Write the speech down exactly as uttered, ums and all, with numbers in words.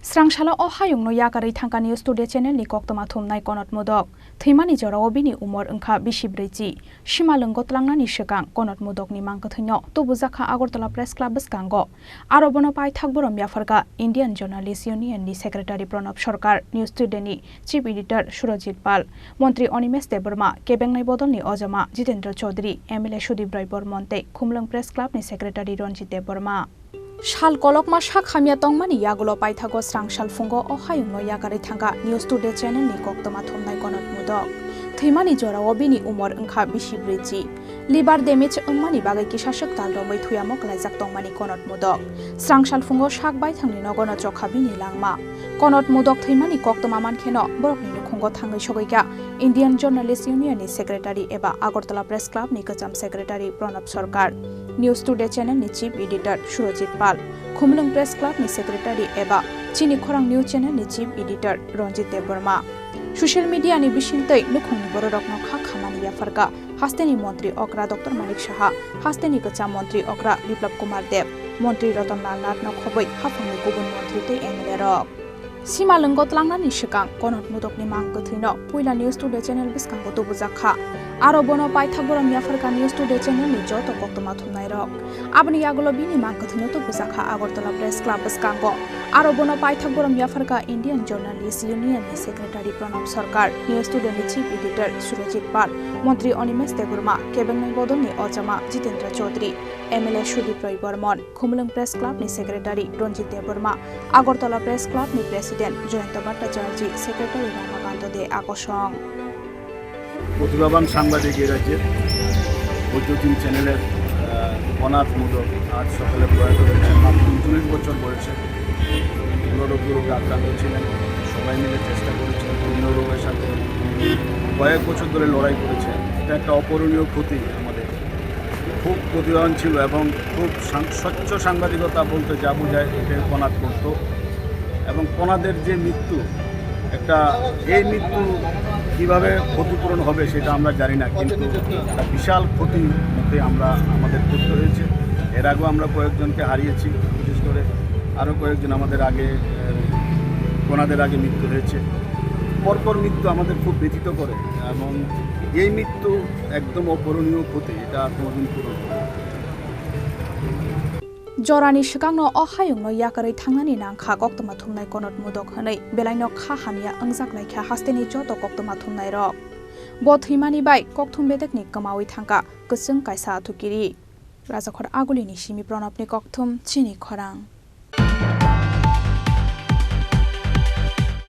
Srangsalo o hayungno yakarwi thangkha News Today channel ni koktwma thumnai Konot Mudok. Thwimani jorao bini umor wngkha bisi brwi chi. Simalwngo tlangnani swkang Konot Mudokni mangkwthwino tubujakha Agartala Press Club bwskango. Aro bono paithak borom yapharkha Indian Journalist Union ni Secretary Pranab Sarkar, News Today ni Chief Editor Surajit Pal, Montri Animesh Debbarma, kebengnai bodolni ojama Jitendra Chaudhary, M L A Sudip Roy Bormon tei Khumlwng Press Club ni Secretary Ranjit Debbarma. Sal kolokma sak hamya tongmani yagulo paithago srangsal phungo o hayungno yakarwi thangkha News Today channel ni koktwma thumnai Konot Mudok. Thwimani jorao bini umor wngkha bisi brwi chi. Liver damage wngmani bagwi kisa swk tal romwi thuyamo kwlaijak tongmani Konot Mudok. Srangsal phungo sak baithangni nogono chokha bini langma. Konot Mudok thwimani koktwma mankheno borokni nukhungo thangwi sogwikha Indian Journalist Union ni Secretary eba Agartala Press Club ni kwcham Secretary Pranab Sarkar, News Today channel ni Chief Editor Surajit Pal, Khumlwng Press Club ni Secretary eba Chini Khorang News channel ni Chief Editor Ranjit Debbarma. Social media ni bisingtwi nukhungni bororokno kha khamani yapharkha hasteni montri okra Doctor Manik Saha, hasteni kwcham montri okra Biplab Kumar Deb, montri Ratan Lal Nath no khobwi haphangni kubun montri tei M L A rok. Simalwngo tlangnani swkang Konot Mudokni mangkwthwino puila News Today channel bwskango tubujakha. Aro bono paithak borom yapharkha News Today channel ni joto koktwma thumnairok. Aboni yagulo bini mangkwthwino tubujakha Agartala Press Club bwskango. Aro bono paithak borom yapharkha Indian Journalist Union ni Secretary Pranab Sarkar, News Today ni Chief Editor Surajit Pal, Montri Animesh Debbarma, kebengnai bodolni ojama Jitendra Chaudhary, M L A Sudip Roy Bormon, Khumlwng Press Club ni Secretary Ranjit Debbarma, Agartala Press Club ni President Jayanta Bhattacharjee, Secretary Ramakanta De Akosong. প্রতিভাবান সাংবাদিক এই রাজ্যের। বৈদ্যুতিন চ্যানেলের, আহ, কনাথ মোদক আজ সকালে প্রয়াত হয়েছেন। মাত্র ঊনচল্লিশ বছর বয়সে পুনরোগ রোগে আক্রান্ত ছিলেন। সবাই মিলে চেষ্টা করেছেন। পুনরোগের সাথে কয়েক বছর ধরে লড়াই করেছেন। এটা একটা অপূরণীয় ক্ষতি আমাদের। খুব প্রতিভাবান ছিল এবং খুব সাং-, স্বচ্ছ সাংবাদিকতা বলতে যা বোঝায়, এটাই কনাথ করত। এবং কনাথের যে মৃত্যু, একটা, এই মৃত্যু কিভাবে ক্ষতিপূরণ হবে সেটা আমরা জানি না, কিন্তু একটা বিশাল ক্ষতির মুখে আমরা, আমাদের পড়তে হয়েছে। এর আগেও আমরা কয়েকজনকে হারিয়েছি, বিশেষ করে আরও কয়েকজন আমাদের আগে, আহ, কনাথের আগে মৃত্যু হয়েছে। পরপর মৃত্যু আমাদের খুব ব্যথিত করে এবং এই মৃত্যু একদম অপূরণীয় ক্ষতি, এটা আর কোনোদিন পূরণ হবে না। Jorani swkangno o hayungno yakarwi thangnani nangkha koktwma thumnai Konot Mudok hwnwi belaino kha hamya wngjak laikha hasteni joto koktwma thumnairok. Bo thwimani bai kokthum bedekni kwmawi thangkha kwchwng kaisa athukiri. Rajakhor Agulini simi Pranabni kokthum, Chini Khorang.